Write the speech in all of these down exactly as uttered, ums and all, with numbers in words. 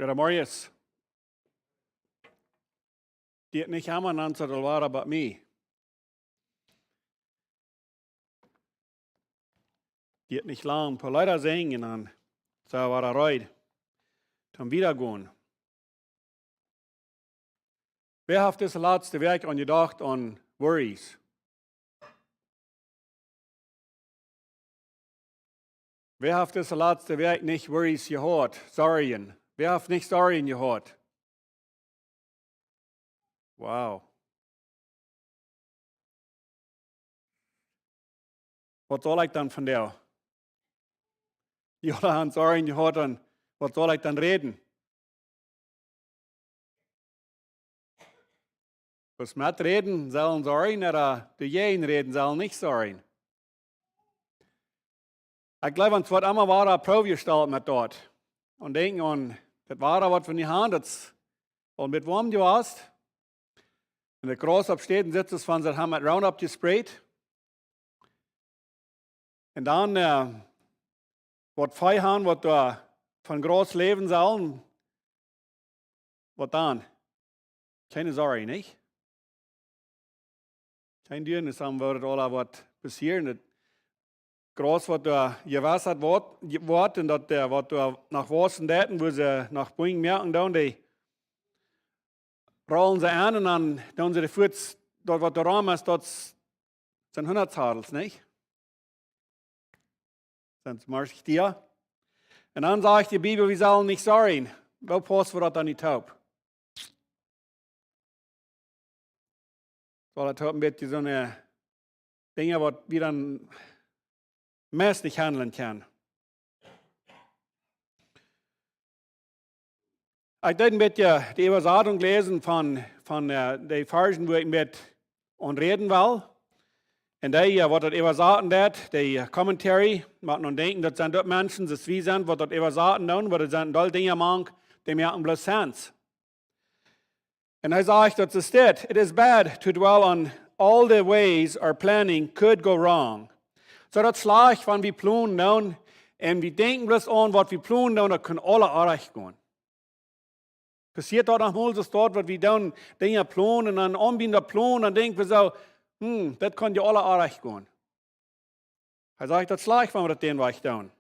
Goodemorjes. Deit nich emma, dan soo de Lora bie mie. Deit nich lang, poa Leeda sinjen, dan sent wie reed toom wieda gonen. Wäa haft dise latste Wäakj aun jedocht aun worries? Wäa haft dise latste Wäakj nich worries jehaut? Sorjen. Wäa haft nich Sorjen jehaut? Wow. Waut saul ekj dan vondoag? Jo, dan Sorjen jehaut, dan waut saul ekj dan räden? Waut met räden sellen Sorjen, ooda doajäajen räden sellen nich Sorjen? Ekj jleew, ons woat emma wada Proow jestalt met daut. Un denkj aun daut Wada, waut wie nu haben, daut es aul een bät woam jewast. Un de Graus opp Städen sitt, es von see haben met Roundup jesprayt. Un dan, äh, waut Vee haben, waut doa von Graus läwen sellen, waut dan? Kjeene Sorj, nich? Kjeen Dua, dan woat daut aula waut passieren. Daut Graus, waut doa jewasat woat, woat un daut, äh, waut doa noch wausen deit un wua see noch Bunj moaken doonen, dee rollen see aun un dan doonen see de Fuaz, daut waut doa rom es, daut sent hundat Zadels, nich? Sent see meist doa. Un dan sajcht de Bibel, wie sellen nich sorjen. Woo paussen wie daut dan nich opp? Saul daut opp een bät soone Dinja, waut wie dan meist nich haundlen kjennen. Ekj deed een bät de Äwasatunk läsen von, von, äh, de Varschen, wua ekj met aun räden well. Un dee, äh, waut daut äwasaten deit, de, äh, Commentary, mott aun denkjen, daut sent uk Menschen, soo aus wie sent, waut daut äwasaten doonen, oba doa sent een Deel Dinja mank, dee moaken bloos Sense. Un hee sajcht, daut es dit: "It is bad to dwell on all the ways our planning could go wrong." Soo, daut es schlajcht, wan wie plonen doonen un wie denkjen bloos aun, waut wie plonen doonen, daut kaun aules orrajcht gonen. Passieet daut noch mol soo, daut waut wie doonen, Dinja plonen un dan aunbieden daut Plonen, dan denkj wie soo: "Hm, daut kaun je aules orrajcht gonen." Hee sajcht, daut es schlajcht, wan wie daut dän Wajch doonen.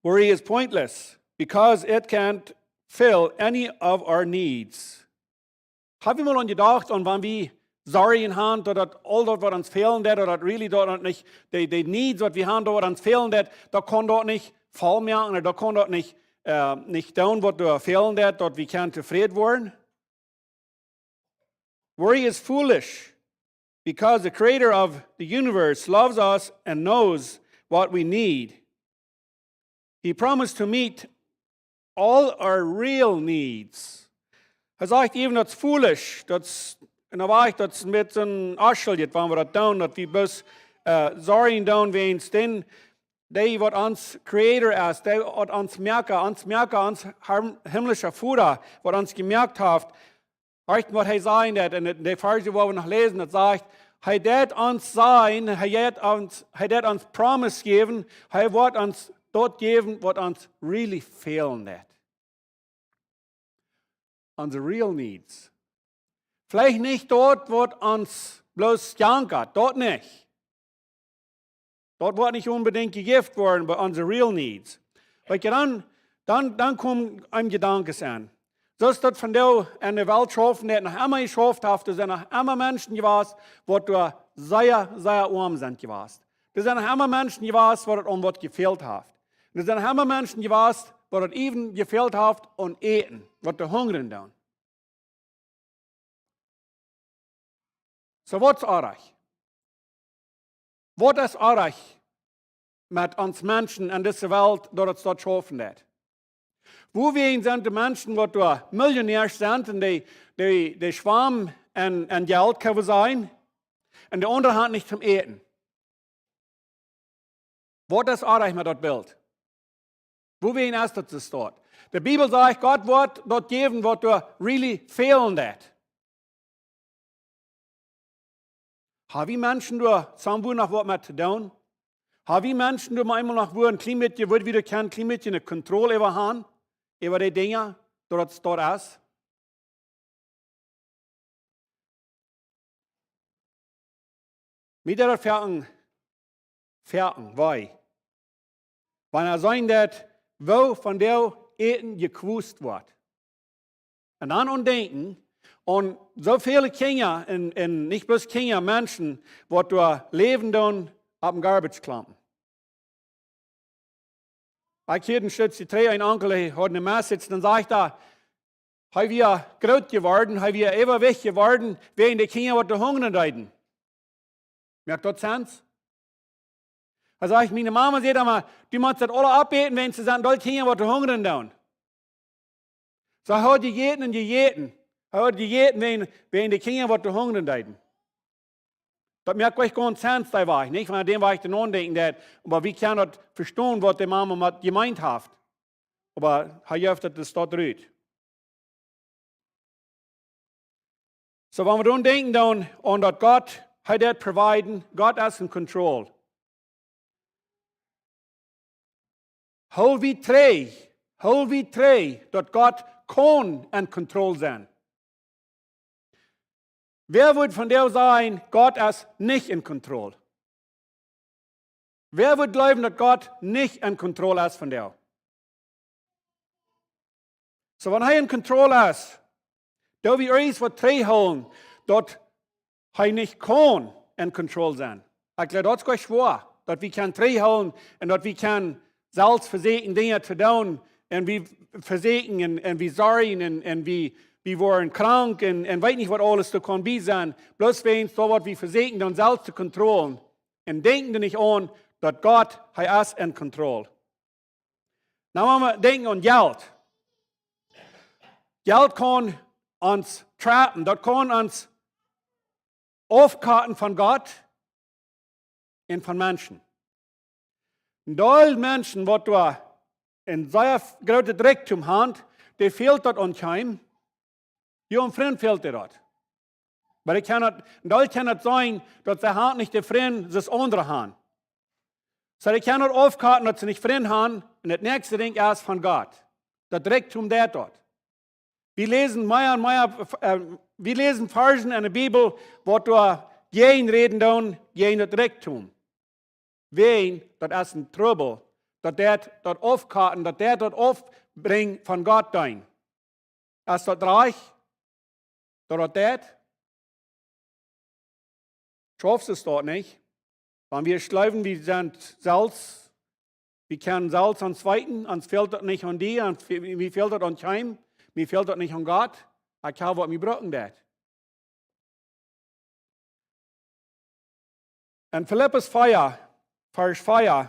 Worry is pointless because it can't fill any of our needs. Hab wie mol aun jedocht, aun wan wie Sorjen haben, daut, daut aul daut, waut ons fälen deit, daut, daut really daut, daut nich, de, de needs, waut wie haben, daut, waut ons fälen deit, daut kaun daut nich voll moaken, daut kaun daut nich, äh, nich doonen, waut doa fälen deit, daut wie kjennen tofräd woaren? Worry is foolish because the creator of the universe loves us and knows what we need. He promised to meet all our real needs. Hee sajcht even, daut es foolish, daut es, un dan wajch, daut es een bät onschullich, wan wie daut doonen, daut wie bloos, äh, sorjen doonen wäajen dän, dee waut ons Creator es, dee waut ons Moaka, ons Moaka, ons Harm-, himmlischa Voda, waut ons jemoakt haft, horcht waut hee sajen deit, un de, de Varsch, waut wie noch läsen, daut sajcht, hee deit ons sajen, hee deit ons, hee deit ons Promise jäwen, hee woat ons daut jäwen, waut ons really fälen deit. Onse real needs. Veleicht nich daut, waut ons bloos jankat, daut nich. Daut woat nich onbedinjt jejäft woaren, oba onse real needs. Weetst, dan, dan, dan komen eenem Jedanken aun. Soo aus daut vondoag enne Welt schaufen, dee noch emma jeschauft haft, doa sent noch emma Menschen jewast, waut doa sea, sea oam sent jewast. Doa sent noch emma Menschen jewast, waut daut aun waut jefält haft. Doa sent noch emma Menschen jewast, waut daut even jefält haft aun Äten, waut doa hungren doonen. Soo, waut es orrajcht? Waut es orrajcht met ons Menschen en dise Welt, daut et daut schaufen deit? Wuarom sent de Menschen, waut doa Millionärs sent un dee, dee, dee schwamen en, en Jelt, kjenn wie sajen, un de aundre han nich toom äten? Waut es orrajcht met daut Bilt? Wuarom es daut soo? De Bibel sajcht, Gott woat daut jäwen, waut doa really fälen deit. Ha wie Menschen doa soo noch waut met to doonen? Ha wie Menschen doa mau eemol noch wua een kjlien bät, wua wie doa kjennen kjlien bät eene Kontroll äwa han, äwa dee Dinja, doa daut daut es? Mie deit daut foaken, foaken wee, wan ekj seenen doo, woo von dee Äten jekwust woat. Un dan aun denkjen, aun soo väle Kjinja, un, un nich bloos Kjinja, Menschen, waut doa läwen doonen opp een Garbage Klompen. Ekj hieed een Stootje trigj een Onkel, hee haud eene Message, dan sajcht hee, hee wia groot jeworden, hee wia äwawajchtich jeworden, wäajen de Kjinja waut doa hungren deeden. Moakt daut sense? Hee sajcht, miene Mama säd emma: "Du motst daut aula opäten, wäajen see sent doll Kjinja waut doa hungren doonen." Soo hee haud jejäten un jejäten. Hee haud jejäten wäajen, wäajen de Kjinja waut doa hungren deeden. Daut moakt uk gaunz sense, dee Wajch, nich? Wan dän Wajch to nodenkjen deit, oba wie kjennen daut vestonen, waut de Mama met jemeent haft. Oba hee jeft daut, daut steit rut. Soo, wan wie dan denkjen dan aun daut Gott, hee deit providen, Gott es in control. Hool wie trigj, hool wie trigj, daut Gott kaun in control sennen. Wäa wudd von dee sajen, Gott es nich in control? Wäa wudd jleewen, daut Gott nich in control es von dee? Soo, wan hee in control es, doo wie irjent waut trigjhoolen, daut hee nich kaun in control sennen? Ekj jleew, daut es goa schwoa, daut wie kjennen trigjhoolen un daut wie kjennen selfst vesieekjen Dinja to doonen. Un wie vesieekjen un, un wie sorjen un, un wie, wie woaren krank un, un weet nich waut aules doa kaun bie sennen. Bloos wäajen daut waut wie vesieekjen dan selfst to kontrollen. Un denkjen doa nich aun, daut Gott, hee es in control. Nu, wan wie denkjen aun Jelt. Jelt kaun ons trappen, daut kaun ons aufkotten von Gott un von Menschen. Een Deel Menschen, waut doa een sea grootet Rikjdom han, dee fält daut aun kjeenem. Jo, een Frint fält dee daut. Oba ekj kaun daut, een Deel kaun daut sennen, daut see han nich de Frind, soo aus aundre han. Soo, dee kaun daut aufkotten, daut see nich Frind han, un daut näakjste Dinkj es von Gott. Daut Rikjdom deit daut. Wie läsen mea un mea, äh, wie läsen Varschen enne Bibel, waut doa jäajen räden doonen, jäajen daut Rikjdom. Wäajen daut es een Trubbel, daut deit daut aufkotten, daut deit daut aufbrinjen von Gott deenen. Es daut rajcht? Daut daut deit? Schauft et daut nich? Wan wie jleewen, wie sent selfst, wie kjennen selfst ons weeten, ons fält daut nich aun die, ons fe-, mie fält daut aun kjeenem, mie fält daut nich aun Gott, ekj hab waut mie brucken deit. En Filippus vea, Varsch vea,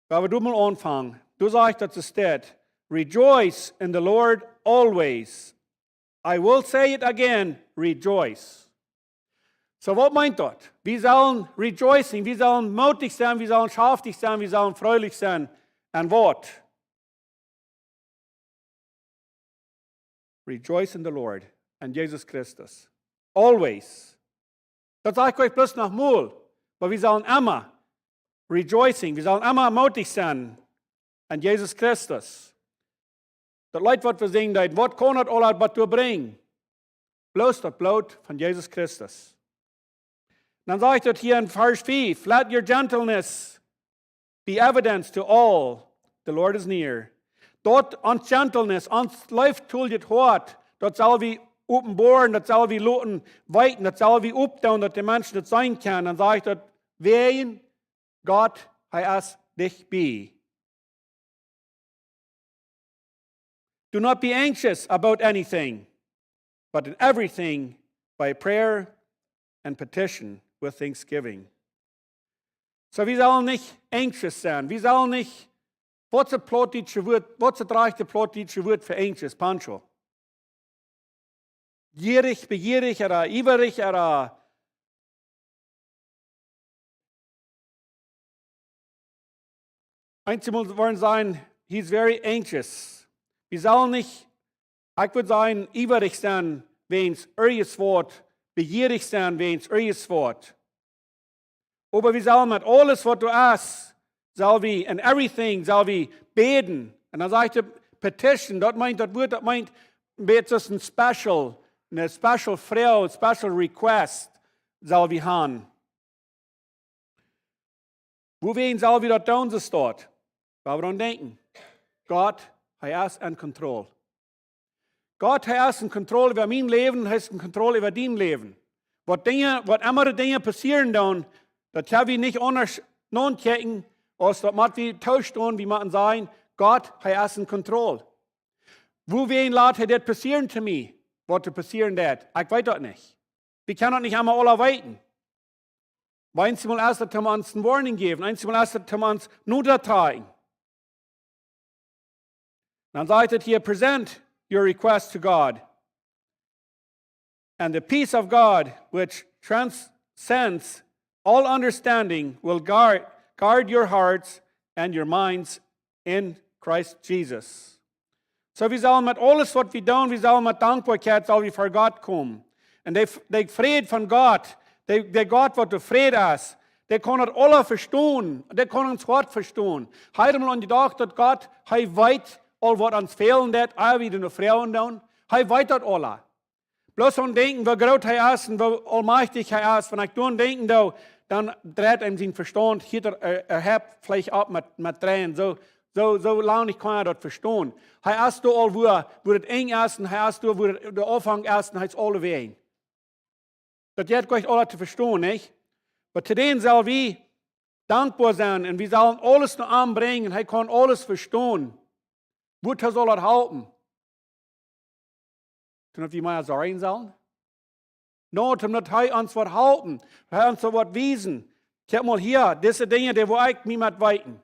wan wie doa mol aunfangen, doa sajcht daut, soo steit: "Rejoice in the Lord always. I will say it again, rejoice." Soo, waut meent daut? Wie sellen rejoicing, wie sellen mootich sennen, wie sellen schaftich sennen, wie sellen freelich sennen. En waut? Rejoice in the Lord. En Jesus Christus. Always. Daut saj ekj nich bloos noch mol, oba wie sellen emma rejoicing, wie sellen emma mootich sennen en Jesus Christus. Daut Leet, waut wie sinjen deeden, waut kaun daut aul waut doa brinjen? Bloos daut Bloot von Jesus Christus. Dan sajcht et hia en Varsch fief: "Let your gentleness be evidence to all, the Lord is near." Daut ons gentleness, ons leeftoljet Hoat, daut sell wie openboaren, daut sell wie loten weeten, daut sell wie oppdoonen, daut de Menschen daut seenen kjennen. Dan sajcht et: "Wäajen Gott, hee es dicht bie." "Do not be anxious about anything, but in everything by prayer and petition with thanksgiving." Soo, wie sellen nich anxious sennen. Wie sellen nich, waut es daut plautdietsche Wuat, waut es daut rajchte plautdietsche Wuat fa anxious, Pancho? Jierich, bejierich, ooda iewrich, ooda, eenjemol woaren sajen, "He's very anxious." Wie sellen nich, ekj wudd sajen, iewrich sennen wäajen irjent waut, bejierich sennen wäajen irjent waut. Oba wie sellen met aules waut doa es, sell wie, in everything, sell wie bäden. Un dan sajcht hee petition, daut meent, daut Wuat, daut meent, bäden es een special, een special Froag, een special request, sell wie han. Wuawäajen sell wie daut doonen, soo steit? Well wie dan denkjen, Gott, hee es en control. Gott, hee es en control äwa mien Läwen, hee es en control äwa dien Läwen. Waut Dinja, waut emma de Dinja passieren dan, daut ha wie nich aundasch notookjikjen, aus daut mott wie toostonen, wie motten sajen, Gott, hee es en control. Wuawäajen lat hee dit passieren to mie, waut doa passieren deit? Ekj weet daut nich. Wie kjennen daut nich emma aula weeten. Oba eemol es daut, om ons eene Woarnunk jäwen, eemol es daut, om ons nototrajen. Dan sajcht et hia, present your request to God. And the peace of God, which transcends all understanding, will guard, guard your hearts and your minds in Christ Jesus. Soo, wie sellen met aules waut wie doonen, wie sellen met Dankboakjeit, sell wie ver Gott komen. Un dee, dee Fräd von Gott, dee, dee Gott waut de Fräd es, dee kaun daut aula vestonen, dee kaun ons Hoat vestonen. Hee haud mol aun jedocht daut Gott, hee weet aul waut ons fälen deit, ea wie doano froagen doonen. Hee weet daut aula. Bloos aun denkjen woo groot hee es un woo aulmajchtich hee es. Wan ekj doaraun denkjen doo, dan dreit eenem sien Vestaunt hia, hee, hee hieet veleicht opp met, met dreien. Soo, soo, soo lang nich kaun hee daut vestonen. Hee es doa aul wua, wua daut Enj es un hee es doa wua de Aunfank es un hee es aulewäajen. Daut jeit goanich aula to vestonen, nich? Oba to dän sell wie dankboa sennen un wie sellen aules no am brinjen. Hee kaun aules vestonen. Wuatoo saul daut halpen? Daut wie mea sorjen sellen? Nä, daut hee ons woat halpen, hee ons woat wiesen. Kjikj mol hia, dise Dinja, dee woa ekj mie met weeten.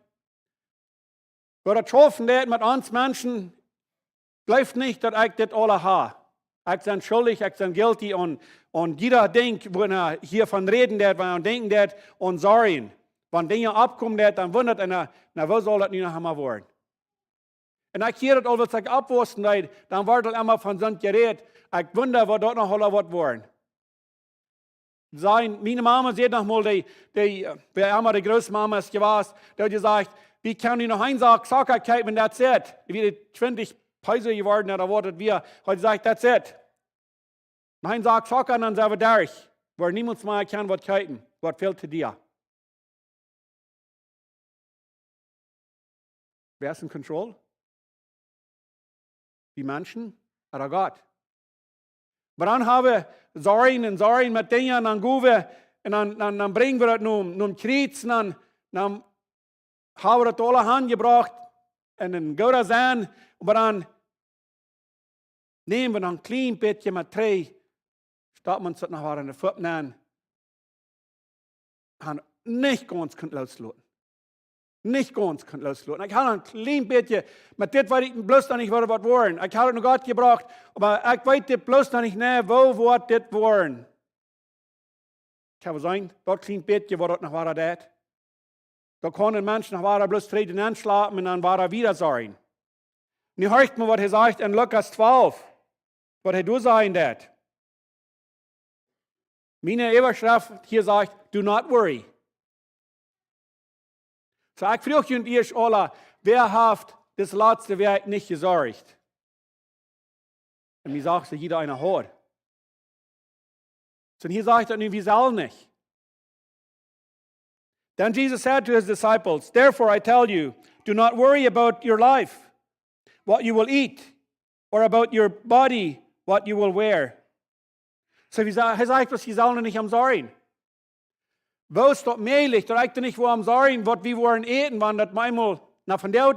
Waut daut schaufen deit met ons Menschen, jleeft nich daut ekj dit aula ha. Ekj sie schuldich, ekj sie guilty aun, aun jieda Dinkj, wua hee hia von räden deit, wua hee aun denkjen deit, aun sorjen. Wan Dinja oppkomen deit, dan wundat eena, na, woo saul daut nu noch emol woaren? Un ekj hia daut aul, aus ekj oppwaussen deed, dan wort aul emma von soont jerät. Ekj wunda waut daut noch aula woat woaren. Sien, miene Mama säd noch mol, dee, dee, äh, wäa emma de Grootmama es jewast, dee haud jesajcht, wie kjennen nu noch eene Saak Socka kjeepen, that's it. Wie dee twintich Peso jeworden, ooda waut daut wia, haud jesajcht, that's it. Noch eene Saak Socka un dan sent wie derch. Woa niemols mea kjennen waut kjeepen, waut fält to die. Wäa es en control? Wie Menschen ooda Gott? Oba dan ha wie Sorjen un Sorjen met Dinja un dan go wie un dan, dan, dan brinj wie daut nom, nom Kjriez un dan, dan ha wie daut aula hanjebrocht un en gooda Senn, oba dan näm wie noch een kjlien bät met trigj, stop wie daut noch wada enne Fupp nenn. Ha nich gaunz kunt loosloten. Nich gaunz kunt loosloten. Ekj ha noch een kjlien bät, met dit weet ekj bloos noch nich waut woat woaren. Ekj ha daut no Gott jebrocht, oba ekj weet dit bloos noch nich, nä, woo woat dit woaren? Ekj ha seenen, daut kjlien bät waut daut noch wada deit. Dan kaun een Mensch noch wada bloos Fräd enschlopen un dan wada wieda sorjen. Nu horcht mol waut hee sajcht en Lukas twalf, waut hee doa sajen deit. Miene Äwaschreft hia sajcht, do not worry. Soo, ekj fruach junt ieescht aula, wäa haft dise latste Wäakj nich jesorcht? Un wie sagen, jieda eena haud. Soo, hia sajcht daut nu, wie sellen nich. Then Jesus said to his disciples, therefore I tell you, do not worry about your life, what you will eat, or about your body, what you will wear. Soo, wie sa-, hee sajcht, waut wie sellen nich om sorjen. Woo es daut mäajlich, daut ekj nich woa om sorjen, waut wie woaren äten, wan daut mau eemol, na, von doa,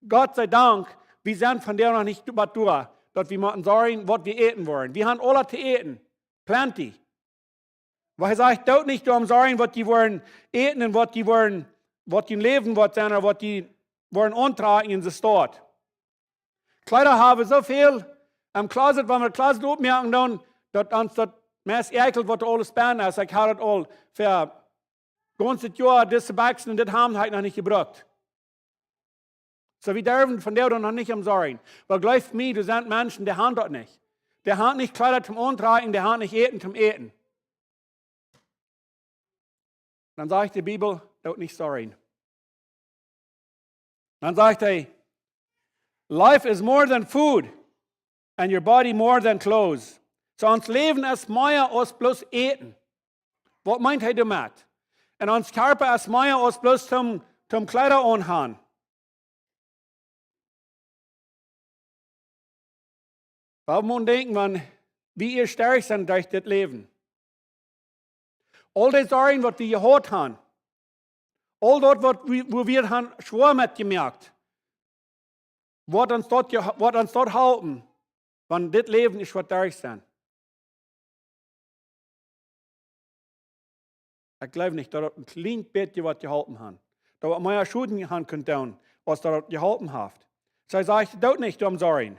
Gott sei Dank, wie sent von doa noch nich waut doa, daut wie motten sorjen, waut wie äten woaren. Wie han aules to äten. Plenty. Oba hee sajcht, doot nich doarom sorjen, waut jie woaren äten un waut jie woaren, waut jun Läwen woat sennen, ooda waut jie woaren auntrakjen en de Staut. Kjleeda ha wie soo väl em Closet, wan wie daut Closet oppmoaken, dan, daut ons daut meist ekjelt, waut doa aules bennen es. Ekj ha daut aul fa gaunzet Joa, dise Bikjsen un dit Hamd ha ekj noch nich jebrukt. Soo, wie derwen von doa noch nich om sorjen. Oba jleeft mie, doa sent Menschen, dee han daut nich. Dee han nich Kjleeda toom auntrakjen, dee han nich Äten toom äten. Dan sajcht de Bibel: Doot nich sorjen. Dan sajcht hee: Life is more than food, and your body more than clothes. So ons Läwen es mea aus bloos äten. Waut meent hee doamet? Un ons Kjarpa es mea aus bloos toom, toom Kjleeda aunhaben. Wuarom denkjen, wan wie ea stoakj sent derch dit Läwen? Aul dee Sorjen, waut wie jehaut haben, aul daut, waut wie, wua wie haben schwoa metjemoakt, woat ons daut je-, woat ons daut halpen, wan dit Läwen es, woat derch sennen? Ekj jleew nich, daut daut een kjlien bät woat jeholpen haben. Daut woat mea Schoden haben kunnen doonen, aus daut daut jeholpen haft. Soo hee sajcht: Doot nich doarom sorjen.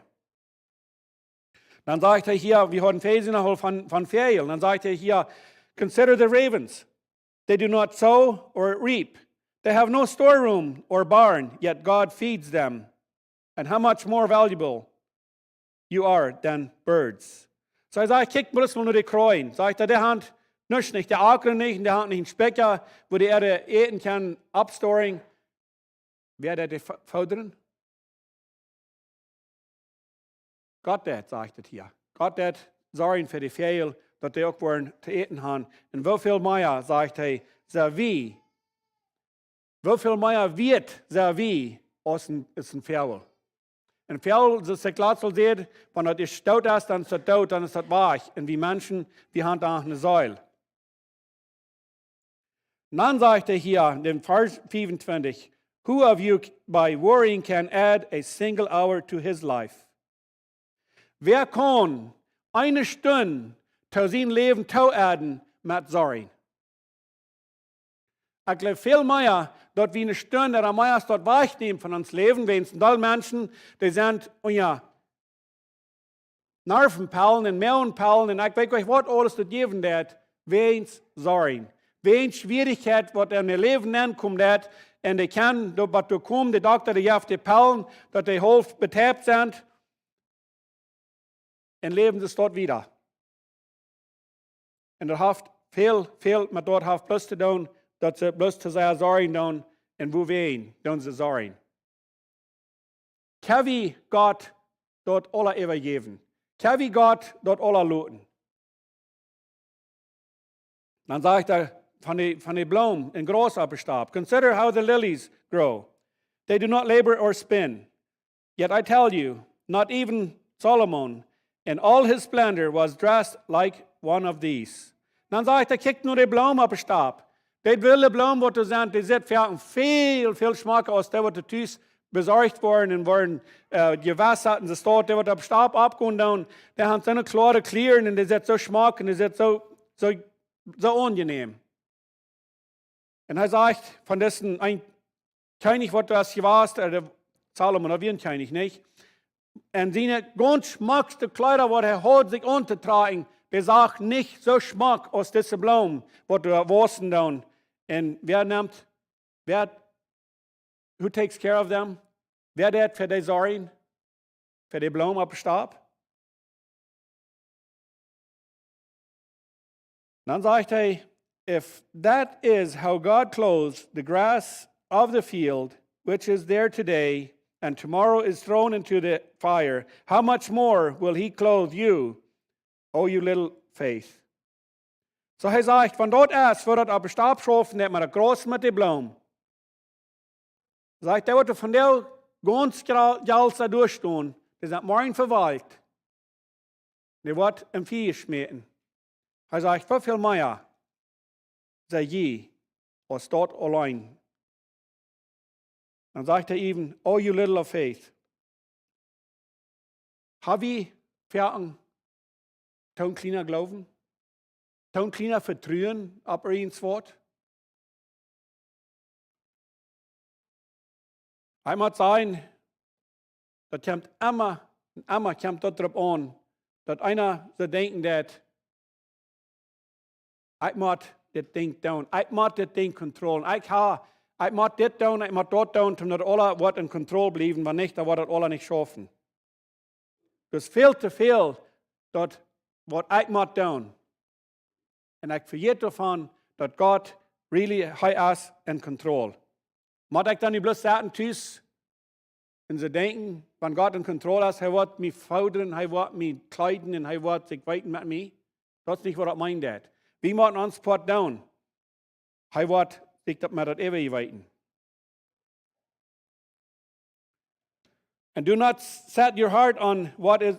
Dan sajcht hee hia, wie hauden Varsch noch von, von Väajel, dan sajcht hee hia: Consider the ravens. They do not sow or reap. They have no storeroom or barn, yet God feeds them. And how much more valuable you are than birds. Soo hee sajcht: Kjikj bloos mol no de Kjreien. Sajcht hee: Dee haben nuscht nich, dee akren nich, un dee haben nich een Spikja, wua dee äa Äten kjennen oppstoren. Wäa deit dee fo-, fodren? Gott deit, sajcht et hia. Gott deit sorjen fa de Väajel, daut dee uk woaren to äten haben. Un woo väl mea, sajcht hee, sent wie, woo väl mea wieet sent wie aus een, aus een Voagel? Een Voagel, soo aus ekj latst aul säd, wan daut es doot es, dan es daut doot, dan es daut wajch. Un wie Menschen, wie haben doa eene Seel. Dan sajcht hee hia en dän Varsch fiefuntwintich: Who of you by worrying can add a single hour to his life? Wäa kaun eene Stund to sien Läwen tooaden met Sorjen? Ekj jleew väl mea, daut wie eene Stund ooda mea es daut wajchnämen von ons Läwen, wäajen een Deel Menschen, dee sent unja Nervenpellen un Moagenpellen un ekj weet nich waut aules daut jäwen deit, wäajen Sorjen. Wäajen Schwierichkjeit, waut en äa Läwen nenkomen deit, un dee kjennen doa waut too komen, de Dokta, dee jeft dee Pellen, daut dee haulf betäubt sent, un läwen see doa wieda. Un daut haft väl, väl met daut haft bloos to doonen, daut see bloos to sea sorjen doonen, un wuawäajen doonen see sorjen? Kjenn wie Gott daut aula äwajäwen? Kjenn wie Gott daut aula loten? Dan sajcht hee von de, von de Bloom un Graus opp de Stap: Consider how the lilies grow. They do not labor or spin. Yet I tell you, not even Solomon in all his splendor was dressed like one of these. Dan sajcht hee: Kjikj no de Bloom opp de Stap. Dee wille Bloom, waut doa sent, dee sitt foaken väl, väl schmocka aus dee, waut doa tus besorcht woaren un woaren, äh, jewasat un soo staut, dee waut opp de Stap oppkomen doonen, dee haben soone kloare Kjleeda un dee sitt soo schmock un dee sitt soo, soo, soo aunjenäm. Un hee sajcht von disen een Kjennich, waut doa es jewast, äh, de Salomo, daut wia een Kjennich, nich? Un siene gaunz schmockste Kjleeda, waut hee haud sikj auntotrakjen, dee sach nich soo schmock aus dise Bloom, waut doa wausen doonen. Un wäa nemt, wäa, who takes care of them? Wäa deit fa dee sorjen? Fa de Bloom opp de Stap? Dan sajcht hee: If that is how God clothes the grass of the field, which is there today and tomorrow is thrown into the fire, how much more will he clothe you, O you little faith? Soo hee sajcht, wan daut es, woo daut opp de Stap schaufen deit met daut Graus, met de Bloom, sajcht hee, waut doa vondoag gaunz gra-, jrod doa stonen, dee sent morjen vewalkjt. Dee woat em Fia jeschmäten. Hee sajcht, woo väl mea sie jie aus daut auleen? Dan sajcht hee äwen: O you little of faith. Hab wie foaken too kjlienen Gloowen? Too kjlienet Vetruen opp irjent waut? Ekj mott sajen, daut kjemt emma, emma kjemt daut doaropp aun, daut eena soo denkjen deit: Ekj mott dit Dinkj doonen, ekj mott dit Dinkj kontrollen, ekj ha, ekj mott dit doonen, ekj mott daut doonen, om daut aules woat en Kontroll bliewen, wan nich, dan woat daut aules nich schaufen. Daut es väl too väl daut, waut ekj mott doonen. Un ekj vejät doavon, daut Gott Really, hee es en control. Mott ekj dan nu bloos sitten tus un soo denkjen, wan Gott en control es, hee woat mie foodren, hee woat mie kjleeden un hee woat sikj weeten met mie? Daut es nich waut daut meent, daut. Wie motten ons Poat doonen. Hee woat sikj daut met daut äwajewäten. And do not set your heart on what is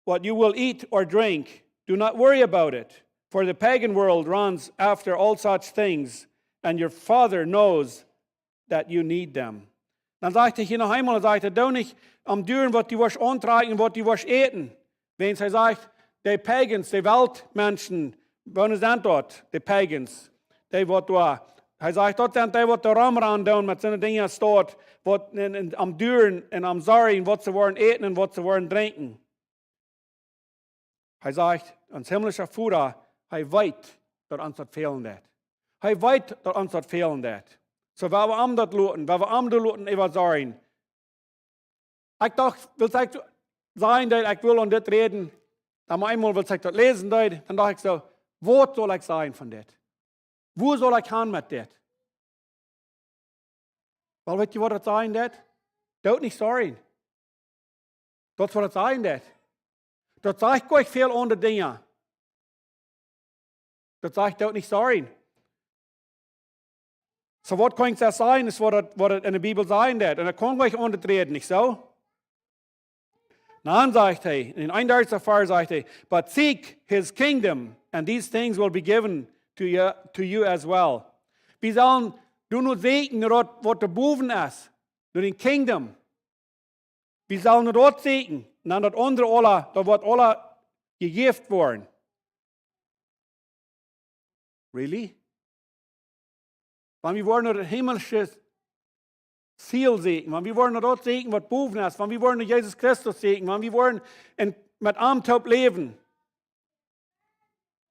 what you will eat or drink. Do not worry about it, for the pagan world runs after all such things, and your Father knows that you need them. Dan sajcht hee hia noch eemol, dan sajcht hee: Doo nich aum dieren waut du woascht auntrakjen, waut du woascht äten. Wiels hee sajcht, de Pagans, de Weltmenschen, woone sent daut? De Pagans. Dee waut doa, hee sajcht, daut sent dee waut doa romrannen doonen met soone Dinja aus daut, waut en, en, aum dieren un aum sorjen, waut see woaren äten un waut see woaren drinkjen. Hee sajcht, ons himmlischa Voda, hee weet daut ons daut fälen deit. Hee weet daut ons daut fälen deit. Soo, wan wie am daut loten, wan wie am daut loten äwa sorjen. Ekj docht, wiels ekj sajen deed, ekj well aun dit räden, dan mau eemol, wiels ekj daut läsen deed, dan docht ekj soo: Waut saul ekj sajen von dit? Wua saul ekj gonen met dit? Well, weet jie waut daut sajen deit? Doot nich sorjen. Daut es waut daut sajen deit. Daut sajcht goanich väl aundre Dinja. Daut sajcht: Doot nich sorjen. Soo, waut kaun ekj daut sajen, es waut daut, waut daut en de Bibel sajen deit. Un daut kaun goanich aundasch räden, nich soo? Dan sajcht hee, en een Varsch sajcht hee: But seek his kingdom, and these things will be given to you, to you as well. Wie sellen doonen sieekjen no daut waut doa bowen es, no dän kingdom. Wie sellen no daut sieekjen, un dan daut aundre aula, daut woat aula jejäft woaren. Really? Wan wie woaren no daut himmlische Ziel sieekjen, wan wie woaren no daut sieekjen waut bowen es, wan wie woaren no Jesus Christus sieekjen, wan wie woaren en, met am toop läwen,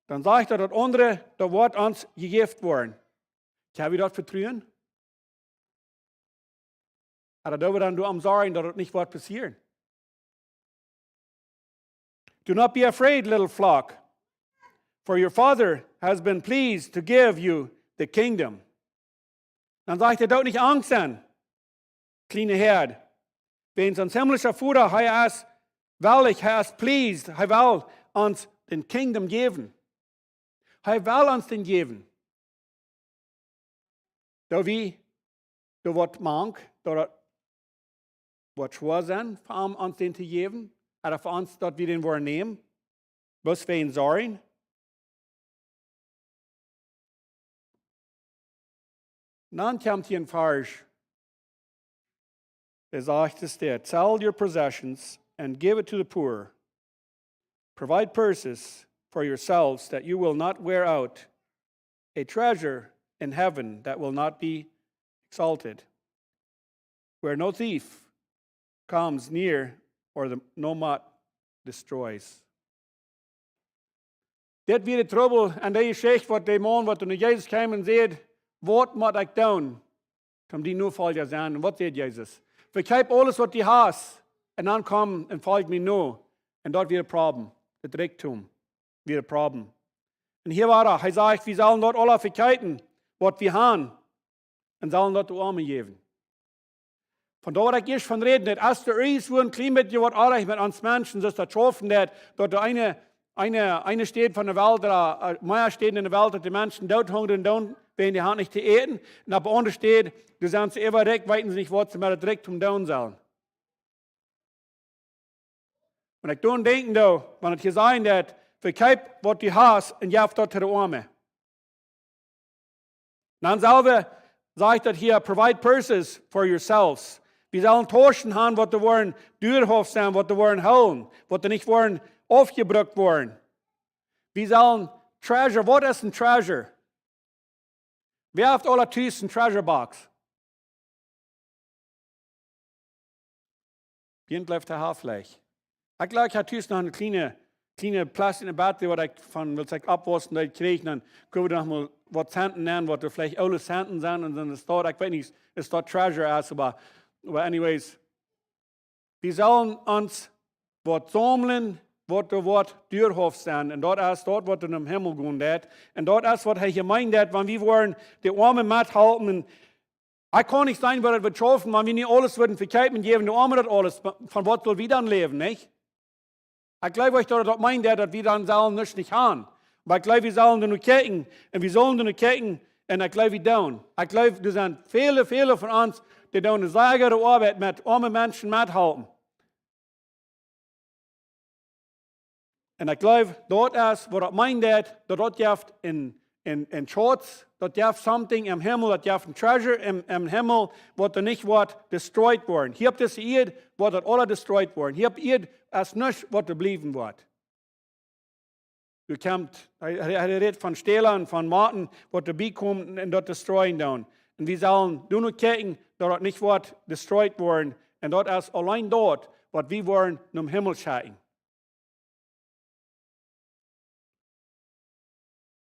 dan sajcht hee, daut aundre, daut woat ons jejäft woaren. Kjenn wie daut vetruen? Ooda doo wie dan doaraun sorjen daut daut nich woat passieren? Do not be afraid, little flock, for your Father has been pleased to give you the kingdom. Dan sajcht hee: Doot nich angst sennen, kjliene Häad. Wiels ons himmlischa Voda, hee es wellich, hee es pleased, hee well ons dän kingdom jäwen. Hee well ons dän jäwen. Daut wie, daut woat mank, daut daut woat schwoa sennen, fa am ons dän to jäwen, ooda fa ons daut wie dän woaren nämen, bloos wäajen sorjen. Dan kjemt hia een Varsch, dee sajcht, es dit: Sell your possessions and give it to the poor. Provide purses for yourselves that you will not wear out, a treasure in heaven that will not be exalted, where no thief comes near or the, no moth destroys. Dit wia de Trubbel aun dee Jeschicht, waut de Maun, waut no Jesus kjeem un säd: Waut mott ekj doonen, om dien Nofolja sennen? Un waut säd Jesus? Vekjeep aules waut du hast, un dan komm un folj mie no. Un daut wia daut Problem. Daut Rikjdom wia daut Problem. Un hia wia hee, hee sajcht, wie sellen daut aula vekjeepen, waut wie haben, un sellen daut de Oame jäwen. Von doa, waut ekj ieescht von räd, daut es doa irjentwua een kjlien bät waut oajch met ons Menschen, soo aus daut schaufen deit, daut doa eene, eene, eene Städ von de Welt, ooda, äh, mea Städen en de Welt, daut de Menschen doot hungren doonen, wäajen dee haben nich to äten. Un opp eene aundre Städ, doa sent see äwarikj, weeten see nich, waut see met daut Rikjdom doonen sellen. Wan ekj doaraun denkjen doo, wan et hia sajcht daut: Vekjeep waut du hast un jeff daut de Oame. Dan selfst sajcht daut hia: Provide purses for yourselves. Wie sellen Tauschen haben, waut doa woaren dieecha sennen, waut doa woaren hoolen, waut doa nich woaren aufjebrukt woaren. Wie sellen Treasure, waut es een Treasure? Wäa haft aula tus een Treasure Box? Wäa haft daut veleicht? Ekj jleew, ekj hab tus noch een kjliene, kjliene Plastik en de Batterie, waut ekj von, wiels ekj oppwauss, daut ekj kjrieech, dan kunn wie noch mol waut Centen nämen, waut doa veleicht oole Centen sent, un dan es daut, ekj weet nich, es daut Treasure es, oba, oba anyways. Wie sellen ons waut saumlen waut doa woat dieehaft sennen. Un daut es daut, waut em Himmel gonen deit. Un daut es, waut hee jemeent haft, wan wie woaren de Oame methalpen. Un ekj kaun nich seenen, woo daut woat schaufen, wan wie nu aules wudden vekjeepen un jäwen de Oame daut aules. Von waut sell wie dan läwen, nich? Ekj jleew, daut daut meent, daut wie dan sellen nuscht nich haben. Oba ekj jleew, wie sellen doa no kjikjen. Un wie sellen doa no kjikjen. Un ekj jleew, wie doonen. Ekj jleew, doa sent väle, väle von ons, dee doonen eene sea goode Oabeit met oame Menschen methalpen. Un ekj jleew, daut es waut daut meent, daut daut jeft een, een, een Schatz, daut jeft something em Himmel, daut jeft een treasure em, em Himmel, waut doa nich woat destroyed woaren. Hia opp dise Ieed woat daut aules destroyed woaren. Hia opp Ieed es nuscht, waut doa bliewen woat. Doa kjemt, hee, hee, hee rät von Stäla un von Motten, waut doabie komen un daut destroyen doonen. Un wie sellen doa no kjikjen, daut daut nich woat destroyed woaren. Un daut es auleen daut, waut wie woaren nom Himmel schekjen.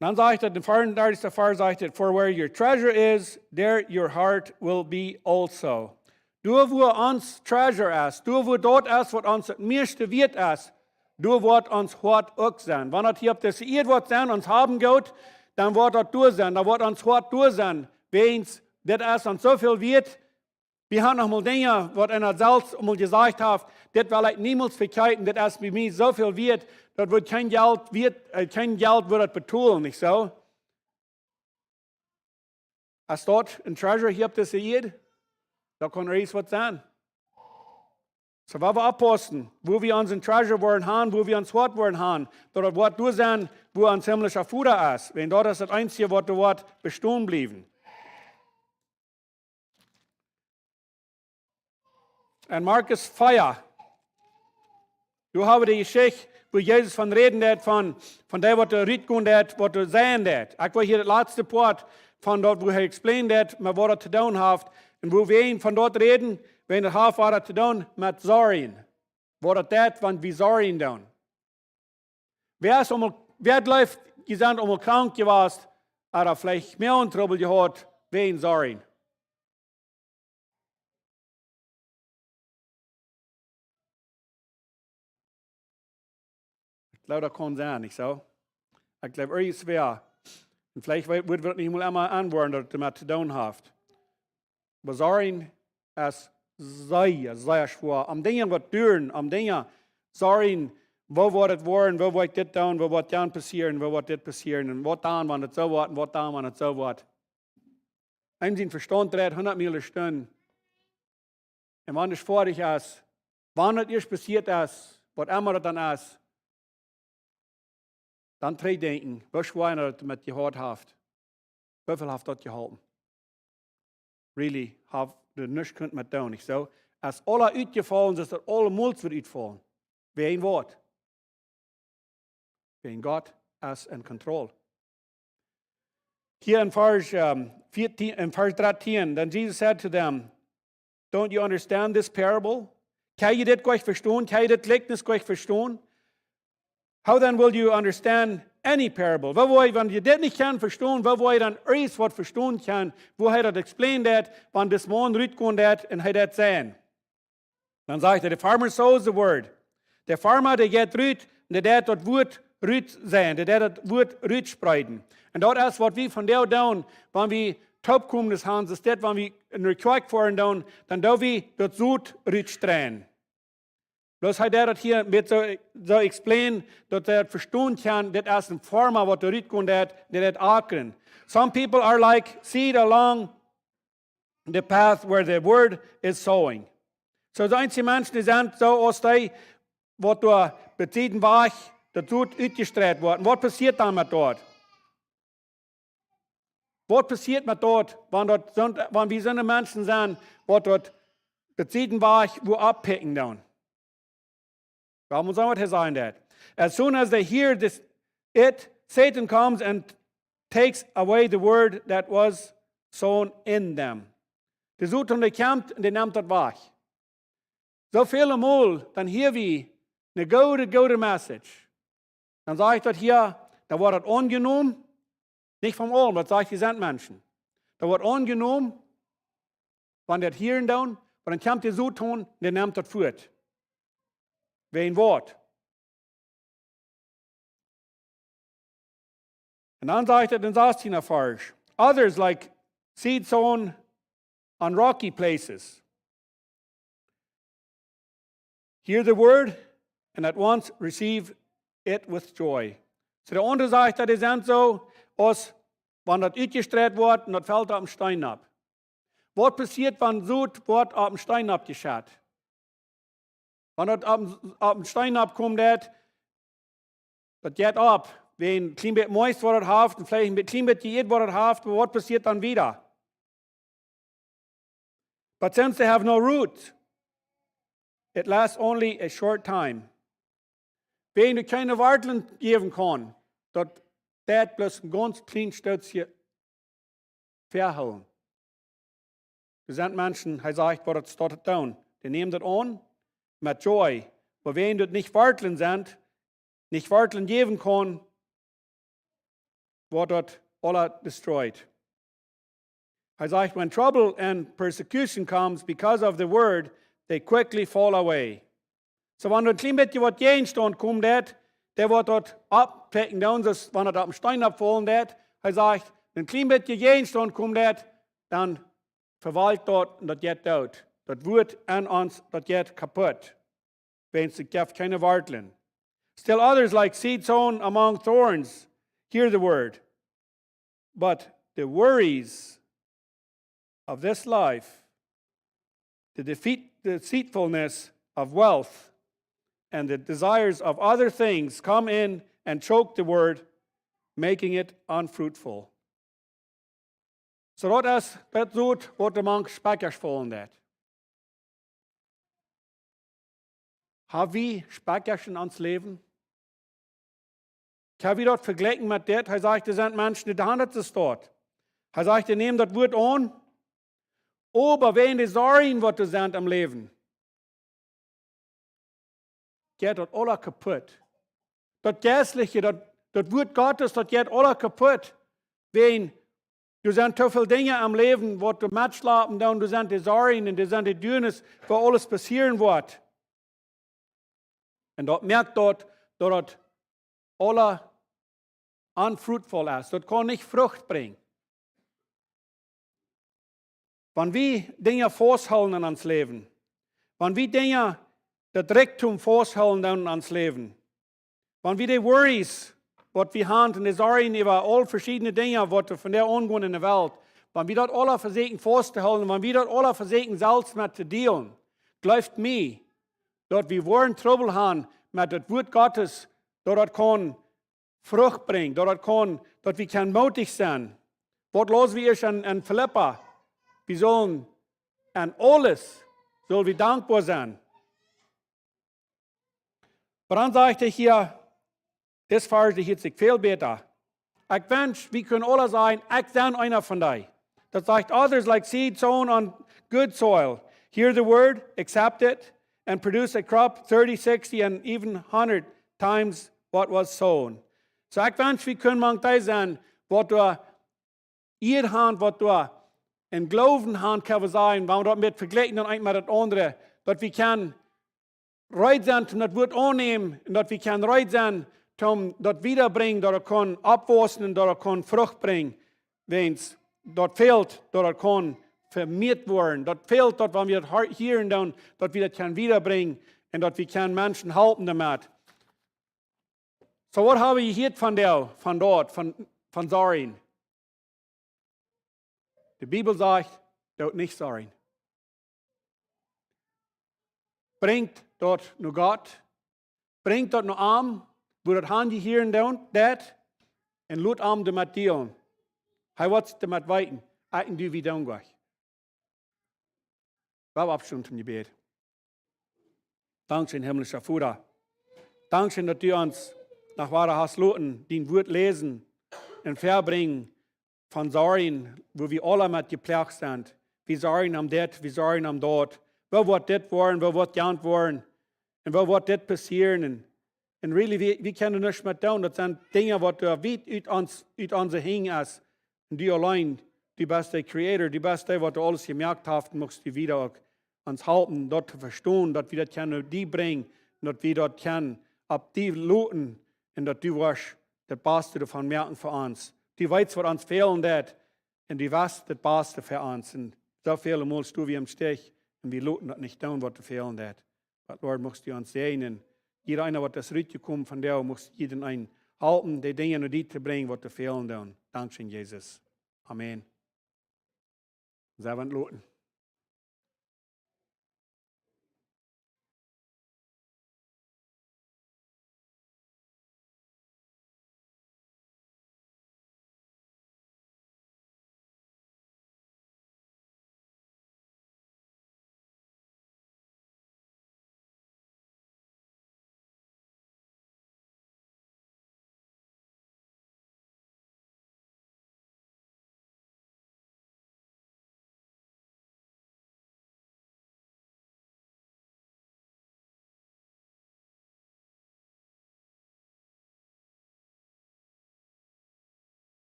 Dan sajcht et, em fiefundartichsten Varsch sajcht et: "For where your treasure is, there your heart will be also." Doa, wua ons treasure es, doa, wua daut es, waut ons daut mieeschte wieet es, doa woat ons Hoat uk sennen. Wan daut hia opp dise Ieed woat sennen, ons Haben Goot, dan woat daut doa sennen, dan woat ons Hoat doa sennen. Wäajens, dit es ons soo väl wieet. Wie haben noch mol Dinja, waut eena selfst mol jesajcht haft: "Dit well ekj niemols vekjeepen, dit es bie mie soo väl wieet, daut woat kjeen Jelt wieet, äh, kjeen Jelt woat daut betolen", nich soo? Es daut een treasure hia opp dise Ieed? Daut kaun irjent waut sennen. Soo, wie woaren oppaussen, wua wie onsen treasure woaren haben, wua wie ons Hoat woaren haben, daut daut woat doa sennen, wua ons himmlischa Voda es. Wäajens daut es daut eensje, waut doa woat bestonen bliewen. En Markus vea, doa hab wie de Jeschicht, wua Jesus von räden deed, von, von dee, waut doa rutgonen deed, waut doa sennen deed. Ekj well hia daut latste Poat von daut, wua hee explained deed, met waut daut to doonen haft. Un wua wie von daut räden, wan daut haft waut to doonen met sorgen. Waut daut deit, wan wie sorgen doonen. Wäa es emol, wäa jleeft, jie sent emol krank jewast, ooda veleicht Moagentrubbel jehaut, wäajen sorgen? Ekj jleew, daut kaun sennen, nich soo? Ekj jleew, irjentwäa. Un veleicht woa-, woa wie daut nich mol emol aunwoaren, daut daut doamet to doonen haft. Oba sorgen es sea, sea schwoa. Om Dinja waut duaren, om Dinja sorgen, woo woat et woaren, woo woat dit doonen, woo woat jan passieren, woo woat dit passieren, un waut dan, wan et soo woat, un waut dan, wan et soo woat. Eenem sien Vestaunt dreit hundat Miel de Stund. Un wan et foadich es, wan et ieescht passieet es, waut emma daut dan es, dan trigj denkjen, woo schwoa daut met jehaut haft. Woo väl haft daut jeholpen? Really, haft doa nuscht kunt met doonen, nich soo? Aus aules utjefollen es, es daut aulemol wada utfaulen. Wäajen waut? Wäajen Gott es en control. Hia en Varsch, ähm, vieetieen, en Varsch drettieen, then Jesus said to them, "Don't you understand this parable?" Kjenn jie dit nich vestonen? Kjenn jie dit Jlikjnis nich vestonen? "How then will you understand any parable?" Woo woa jie, wan jie dit nich kjennen vestonen, woo woa jie dan irjent waut vestonen kjennen, woo hee daut explained haft, wan dis Maun rutgonen deed un hee daut säd? Dan sajcht hee: "The farmer sows the word." De Farma, dee jeit rut, un dee deit daut Wuat rut seien, dee deit daut Wuat rut spreeden. Un daut es waut wie vondoag doonen, wan wie toopkomen haben, es dit, wan wie enne Kjoakj foaren doonen, dan doo wie daut Sot rut streien. Bloos hee deit daut hia met soo, soo explain, daut jie daut vestonen kjennen, dit es een Farma, waut doa rutkomt, dee, dee deit akren. Some people are like seed along the path where the word is sowing. Soo, de eenje Menschen, dee sent soo aus dee, waut doa bie dän Wajch daut Sot utjestreit woat. Un waut passieet dan met daut? Waut passieet met daut, wan daut soont, wan wie soone Menschen sent, waut daut bie dän Wajch wua aufpikjen doonen? Well, wie seenen, waut hee sajcht doa. "As soon as they hear this, it, Satan comes and takes away the word that was sown in them." De Soton, dee kjemt un dee nemt daut wajch. Soo väle Mol, dan hia wie eene goode, goode Message. Dan sajcht daut hia, dan woat daut aunjenomen, nich von aulen, waut sajcht, dee sent Menschen. Daut woat aunjenomen, wan dee daut hieren doonen, oba dan kjemt de Soton, dee nemt daut fuat. Wäajen waut? Un dan sajcht et em sastienden Varsch: "Others like seed sown on rocky places hear the word and at once receive it with joy." Soo, de aundre sajcht, daut es dan soo, aus wan daut utjestreit woat un daut felt opp een Steen opp. Waut passieet, wan Sot woat opp een Steen oppjeschett? Wan daut opp, opp een Steen oppkomt, daut, daut jeit opp. Wan een kjlien bät Moist woat daut haft, un veleicht een bät, kjlien bät Ieed woat daut haft, oba waut passieet dan wieda? "But since they have no root, it lasts only a short time." Wan daut kjeene Wartlen jäwen kaun, daut deit bloos een gaunz kjlien Stootje väahoolen. Doa sent Menschen, hee sajcht, waut daut steit to doonen. Dee nämen daut aun met joy. Oba wan daut nich Wartlen sent, nich Wartlen jäwen kaun, woat daut aula destroyed. Hee sajcht, "When trouble and persecution comes because of the word, they quickly fall away." Soo, wan een kjlien bät waut jäajenstaunt kjemt, daut, dee woat daut oppkjrieen, dan soo aus wan et opp een Steen oppfaulen deit. Hee sajcht, een kjlien bät jäajenstaunt kjemt, dan vewalkjt daut un daut jeit doot. Daut woat aun ons, daut jeit kaput. Wan et jeft kjeene Wartlen. "Still others, like seed sown among thorns, hear the word. But the worries of this life, the defeat, deceitfulness of wealth, and the desires of other things come in and choke the word, making it unfruitful." Soo daut es daut Sot, waut doa mank Spikjasch faulen deit. Hab wie Spikjasch en ons Läwen? Kjenn wie daut vejlikjen met dit? Hee sajcht, doa sent Menschen, dee doonen daut soo stoakj. Hee sajcht, dee nämen daut Wort aun, oba wäajen de Sorjen, waut doa sent em Läwen, jeit daut aula kaput. Daut Jeistliche, daut, daut Wort Gottes, daut jeit aula kaput. Wäajen doa sent too väl Dinja em Läwen, waut doa metschlapen doonen, doa sent de Sorjen un doa sent de Dieekjes, wua aules passieren woat. Un daut moakt daut, daut daut aula unfruitful es. Daut kaun nich Frucht brinjen. Wan wie Dinja fausthoolen en ons Läwen, wan wie Dinja, daut Rikjdom fausthoolen doonen en ons Läwen, wan wie de Worries, waut wie haben, un de Sorjen äwa aul veschiedne Dinja, waut doa vondoag aungonen en de Welt, wan wie daut aula vesieekjen faust to hoolen, wan wie daut aula vesieekjen selfst met to dealen, jleeft mie, daut wie woaren Trubbel haben met daut Wort Gottes, daut daut kaun Frucht brinjen, daut daut kaun, daut wie kjennen moodich sennen. Waut läsen wie ieescht en, en Filippa? Wie sellen en aules, sell wie dankboa sennen. Oba dan sajcht hee hia, dis Varsch, dee hieet sikj väl bäta. Ekj wensch, wie kunnen aula sajen, ekj sie eena von dee. Daut sajcht, "Others like seed sown on good soil, hear the word, accept it, and produce a crop thirty, sixty, and even hundred times what was sown." Soo, ekj wensch, wie kunnen mank dee sennen, waut doa Ieed haben, waut doa en Gloowen haben, kjenn wie sajen, wan wie daut met vejlikjen dan eent met daut aundre, daut wie kjennen reed sennen, om daut Wort aunnämen, un daut wie kjennen reed sennen, om daut wiedabrinjen, daut et kaun oppwaussen un daut et kaun Frucht brinjen. Wäajen daut Feld, daut et kaun vemieet woaren. Daut Feld, daut wan wie daut hia-, hieren doonen, daut wie daut kjennen wiedabrinjen un daut wie kjennen Menschen halpen doamet. Soo, waut hab wie hia von doa, von doa, von, von Sorjen? De Bibel sajcht, doot nich sorjen. Brinjt daut no Gott. Brinjt daut no am, wua daut han jehieren deit, un lot am doamet dealen. Hee woat doamet weeten, ekj un du, wie doonen goot. Wie haben aufjestonen toom Jebäd. Dankscheen, himmlischa Voda. Dankscheen, daut du ons noch wada hast loten dien Wort läsen un väabrinjen von Sorjen, wua wie aula met jeploagt sent. Wie sorjen om dit, wie sorjen om daut. Woo woat dit woaren, woo woat jant woaren? Un woo woat dit passieren? Un, un really, wie, wie kjennen nuscht met doonen. Daut sent Dinja, waut doa wiet ut ons, ut onse Henj es. Un du auleen, du best de Creator, du best dee, waut aules jemoakt haft, un muchst du wieda uk ons halpen, daut to vestonen, daut wie daut kjennen no die brinjen, un daut wie daut kjennen opp die loten, un daut du woascht daut baste doavon moaken fa ons. Du weetst waut ons fälen deit. Un du west daut baste fa ons. Un soo väle Mol stonen wie em Stich un wie loten daut nich doonen waut doa fälen deit. Oba Lord, muchst du ons säajnen. Jieda eena waut es rutjekomen vondoag, muchst du jieda eenen halpen de Dinja no die to brinjen waut doa fälen doonen. Dankscheen, Jesus. Amen. Sent wie loten.